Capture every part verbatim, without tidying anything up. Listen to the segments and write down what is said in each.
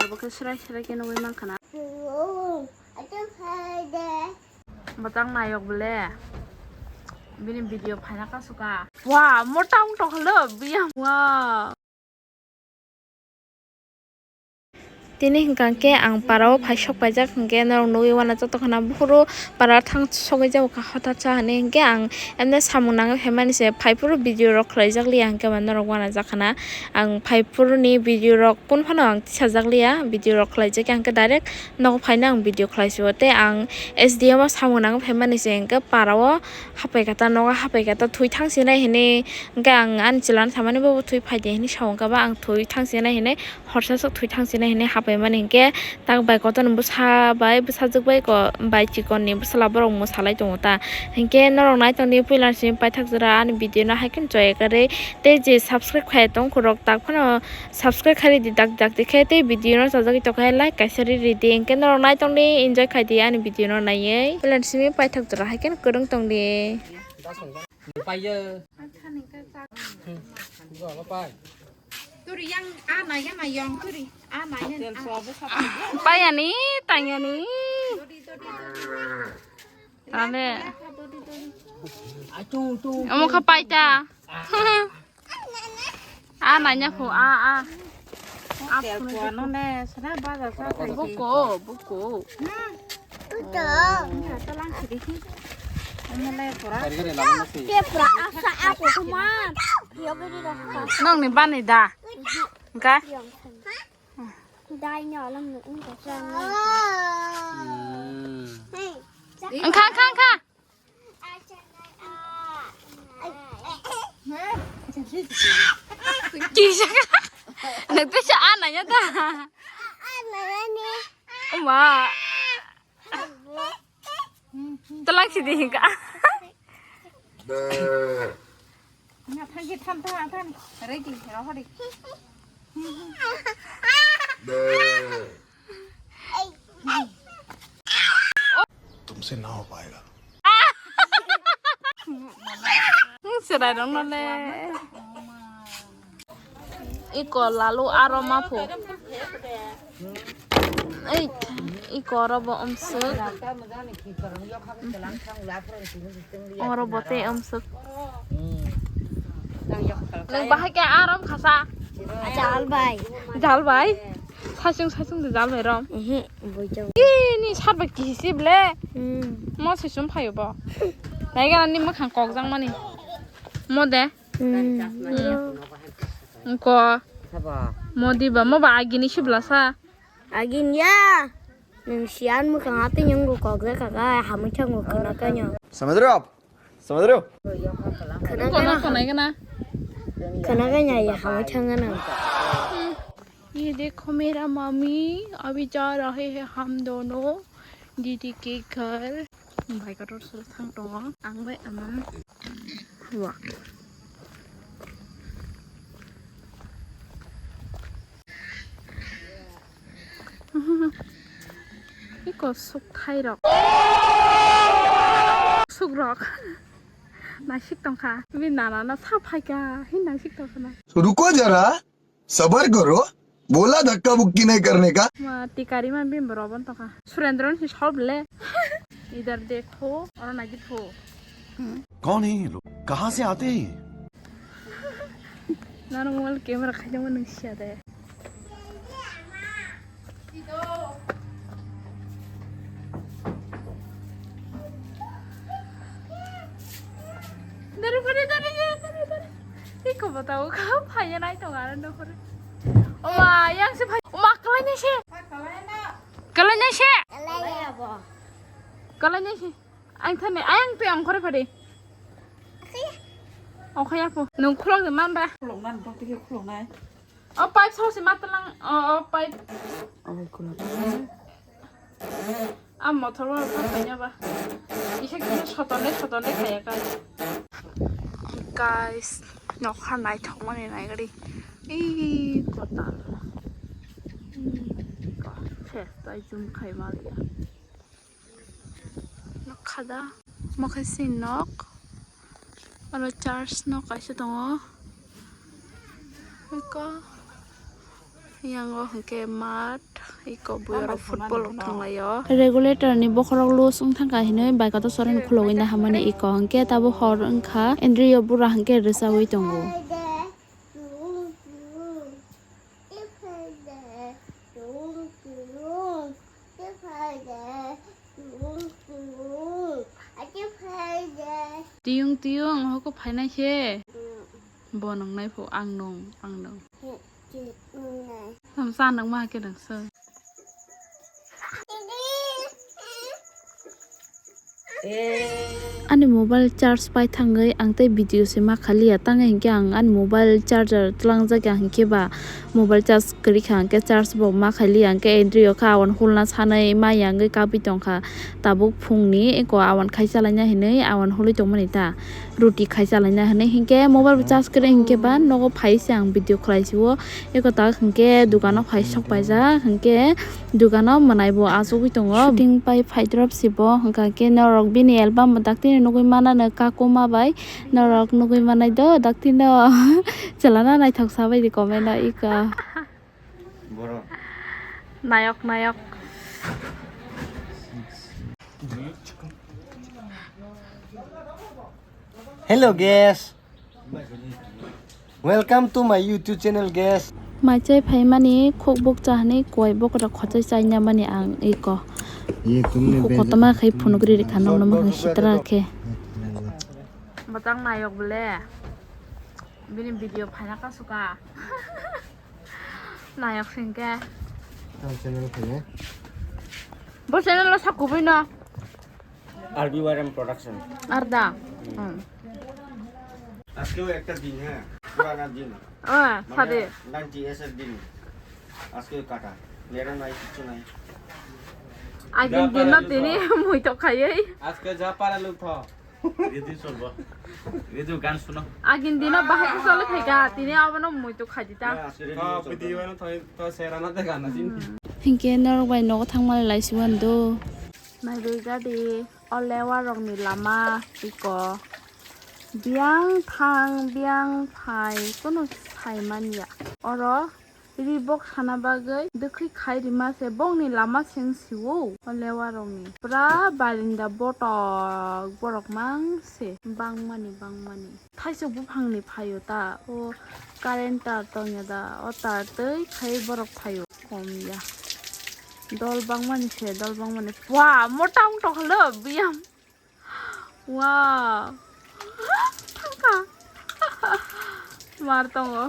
Abo khe srai srai khe nugwi mankha na. Bwtang nayok bole. Bini video phaina kasuka. Wa, mota wng tongkha lo, biyang. Wa. Tini hwnkha khe ang parao phai sok paijak, hwnkhe norok nugwi uanajak tongkha na, buphuru para thang sogwi jabo kha hothatsa hinwi, hwnkhe ang emne samung nangwi phaimani se phaiphuru video rok khlaijak liya, hwnkhe ba norok uanajak khana. Ang phaiphuru ni video rok kun phano ang tisajak liya, video rok khlaijak ya, hwnkhe direct nogo phaina ang video khlaisio. Tei ang S D M o samung nangwi phaimani se hwnkhe parao hapai kata, nogo hapai kata, thwi thang sinai hinwi, hwnkhe ang ani chwla no samani, "Bobo, thwi phai di," hinwi sa, hwnkhe ba ang thwi thang sinai hinwi, horsa sok thwi thang sinai hinwi hapai mani, hwnkhe tak bai kotor ni bwsa bai bwsajwk bai ko bai chikon ni bwsala borok mwsalai tongo ta. Hwnkhe norok nai tongdi, puila simi paithak jora ani video no hai kheno chaya kwrwi tei je subscribe khai tong khorok tak phano subscribe khai ridi, dak dak de khe tei video no chajagwi tongkha like kaisa ri ridi, hwnkhe norok nai tongdi, enjoy khai di ani video no naiwi. Puila simi paithak jora hai kheno kwrwng tongdi. Payo. Turi yang a na ya na yong turi. A na ya. Payani, tanyani. Ane. Atu tu. Omo kha paita. A na nya phu, a, a. Tel kuano ne sana baja sa khai. Buko, buko. Hmm. Uto. Nya to lang sidi ki. Anya le pura. Te pura asa aku kuma. Yo beri dah. Nong ni bani da. Ga. Dai nya lang ni ung ko sang. Hmm. Engka, engka, engka. Kisa ka. Nang te sa ana ya ta. Oma. Telang sidi ka. Nga thang ki tham thang thang. Ready, rohori. तुमसे ना हो पाएगा। Serai rong no le. Iko lalu aro ma phu. Ei, iko oro bo umsuk. Oro bo tei umsuk. Nwng bahai khe arom khasa. Jal bai. Jal bai? Saichung saichung de jal bai rom. Ehe, boichung. Ini sar bai kisi ble. Hmm. Mo saichung phayo bo. Nai gana ni mwkhang kokjak mani. Mo de. Hmm. Ko. Sabo. Mo di ba, mo ba agini sibla sa. Agin ya. Nung sian mwkhang atwi nyung kokjak kaka, hamwi thangwi khna kanyo. समझ रहे हो आप? समझ रहे हो? Khna kanyo. Khna kanyo ya hamwi thangna. ये देखो मेरा मम्मी अभी जा रहे हैं हम दोनों दीदी के घर। Bai kotor solo thang tongo ang bai ama. Wa. Iko suk thai rok. Suk rok. Naisik tongkha. Bini nana no sa phaikha. Hin naisik tongkha na. रुको जरा, सबर करो, बोला धक्का मुक्की नहीं करने का। Ma tikari ma bini borok bon tongkha. Surendra ni si sol le. इधर देखो, oro naidi phu. कौन है ये लोग? कहाँ से आते हैं ये? Nano mobile camera khaina ma nung siya de. Dari, dari, dari, dari, dari. Iko batao ka phaya nai tong aro no hore. Oma, yang se phai. Oma, kalai nai se. Kalai nai se. Kalai nai se. Ang thani, ang pe ang khore phade. Ang khaya po. Nung khulok de man ba. Khulok nan, bang tike khulok nai. O pipe sauce ma talang, o, o pipe. Obo khulok. A motor o ka khaina ba. Ise kisa sotone, sotone khaya kai. Guys, nokha naithok mani nai gari. Ei kotal. Ei, ka, se tai zoom khai maliya. Nokha da, omo khe chini nok. Oro church nok kaisa tongo. Eko, yango hwnkhe math. Iko buya rok football rok thanglaio. Regulator ni bokhorok loose wng thangkha hinwi bike o to soren khulogwi nahamani iko hwnkhe tabuk hor wngkha Andrew o bura hwnkhe rwchawui tongo. Tiyung tiyung hoko phainai khe. Bo nungnai pho ang nung ang nung. Tamo cha nangma khe nang sir. Ani mobile charge pai thangwi ang tei video se ma khaliya tangwi hinkhe ang ani mobile charger twlangjak ya hinkhe ba mobile charge kwrwi kha hinkhe charge bo ma khaliya hinkhe Andrew o kha awan hulna sanwi ma yangwi kabwi tongkha tabuk phungni eko awan khai chalaina hinwi awan hulwi tongmani ta. Ruti khai chalaina hinwi hinkhe mobile bo charge kwrwi hinkhe ba nogo phai se ang video khlai sio. Eko tak hinkhe dukano phai sok paijak hinkhe dukano mwnai bo achugwi tongo. Shooting pai phai drop se bo hwnkha khe norok bini album bo daktino nugwi manano kakuma bai norok nugwi manai do daktino chwlano naithok sabai di comment o eko. Borok. Nayok nayok. Hello guys. Welcome to my YouTube channel guys. Mai chai phaimani khuk bukcha hinwi kuai bokra khochai chaina mani ang eko. Ye tumne khuk kotorma khai phunugri rikha nokno mokang sitra khe. Bwtang nayok bole. Bini video phaina kasuka. Nayok singke. Tam channel khaine. Bo channel lo sakubui no. R B Y M Production. Arda. Hmm. আজকেও একটা দিন, হ্যাঁ, পুরানা দিন। Ah, মানে সাদে। Ninety S এর দিন। আজকেও কাটা। নেড়া নাই, কিচ্ছু নাই। Agin dino tini mui to khayai. আজকে যা পারা লোক থ। Video চলবো। Video গান শুনো। Agin dino bahai ko solo khaika, tini abono mui to khaidi ta. হ্যাঁ, আজকে রেডিও চলবো। Video বানো তো তো সেরা না দেখা না চিন। Hinkhe norok bai nogo thangmani laisi wando. Naibe gadi o lewa rokni lama iko. Biyang thang biyang phai kono sai manya. Oro ri bok sana bagwi dwkhwi khai rima se bongni lama seng siwo o lewa rokni. Pura barinda botok borok mang se bangmani bangmani. Thaisok buphangni phaio ta, o current tar tongya da, o tar twi khai borok phaio, kom ya. Dol bangmani se, dol bangmani. Wa, motang toklo, biyam. Wa. Thangka. Mar tongo.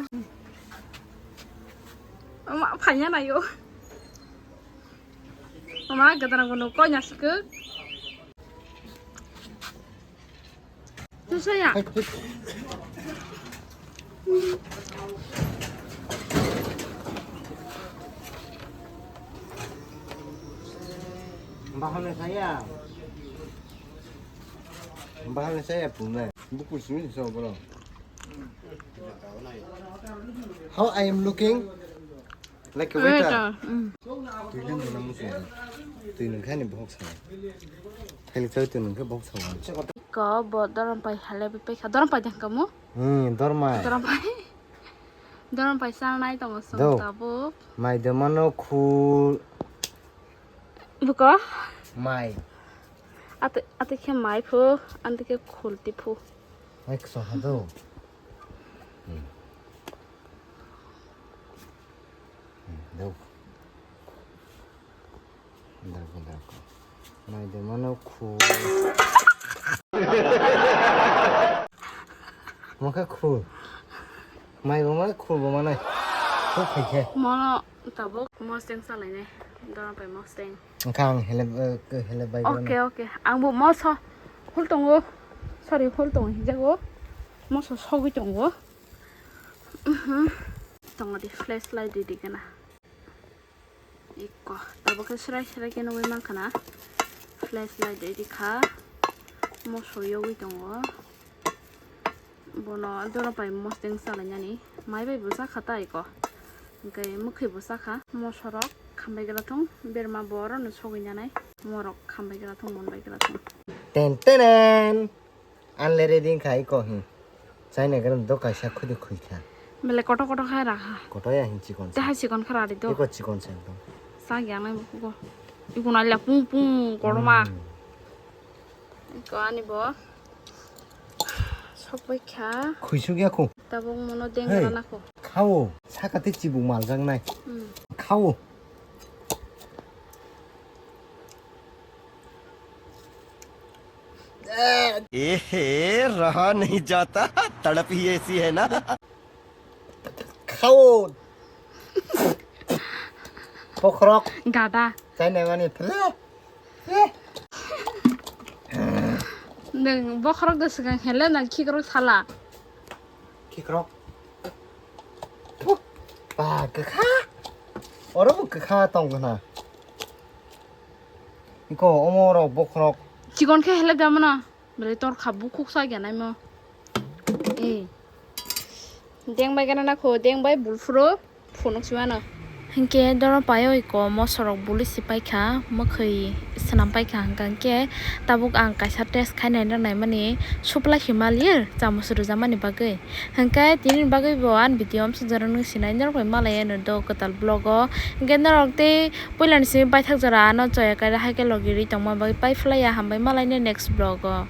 Ma, phanya nayo. Ma, gadana gono konya sikuk. Susaya. Bahane saya. Bahane saya punya. Buku sini so bro. How I am looking? Like a waiter. Waiter, mm. Twi nang nang musu. Twi nang khani bohok sa. Khali twi twi nang khe bohok sa. Ko bo dorom pai hale pai kha. Dorom pai dang kamu? Hmm, dormai. Dorom pai. Dorom pai sal nai tongo song tabuk. Mai de mano khul. Buko? Mai. Ate ate khe mai phu, ante khe khul ti phu. Mai kso ha do. Hmm. Hmm, dok. Dok, dok. Mai de mano khu. Mo khe khu. Mai bo mano khu bo mano. Khu khai khe. Mono tabuk mosteng salai ne. Dona pai mosteng. Wngkha ang hele, eh, hele bai. Okay, okay. Ang bo moso hul tongo. Sorry, hul tongo hijago. Moso sogwi tongo. Mhm. Tongo di flashlight di di kana. Iko, tabuk khe srai srai khe nugwi mankha na. Flashlight di di kha. Moso yogwi tongo. Bono doro pai mosteng salainani. Mai bai bo chakha ta iko. Hwnkhe mwkhwi bo chakha. Mosorok khambai gra thung. Berma bo orono sogwi nanai. Morok khambai gra thung, monbai gra thung. Ten tenen. Anle ready wngkha iko hin. China gram do kaisa khudi khuikha. Bele koto koto khai rakha. Koto ya hin chikon. Te hai chikon khara ri do. Iko chikon sa ekdom. Chak ya nai bukugo. Igun alia pung pung koroma. Hmm. Iko ani bo. Sok bai kha. Khuisuk ya khu. Tabuk mono deng Hey. Rana khu. Khao. Sakate chibuk maljak nai. Hmm. Khao. ए हे, रहा नहीं जाता, तड़प ही ऐसी है ना। Khao. Bokhorok. Gada. Chai nai mani phle. Phle. Nwng bokhorok de swkang hele nang khikrok sala. Khikrok. Puh. Ba kwkha. Oro bo kwkha tong khna. Iko omo rok bokhorok. Chikon khe hele da mano. Bwrwi tor kha bukhuk sa ganaimo. Eh. Deng bai gana na kho, deng bai bulfuro phunuk simano. Hinkhe doro payo iko mosorok bului si paikha, mwkhwi swnam paikha, hwnkha hinkhe tabuk ang kaisa test khainai rwnaimani supply khe maliyo chamus rwjakmani bagwi. Hinkhe tinini bagwi bo ani video amsuk jora nwng sinai norok bai malai anw do kwtal vlog o. Hinkhe norok tei puilani simi paithak jora ano choya kaira hai khe logi ri tongma bagwi pai phlaiya, hambai malainai next vlog o.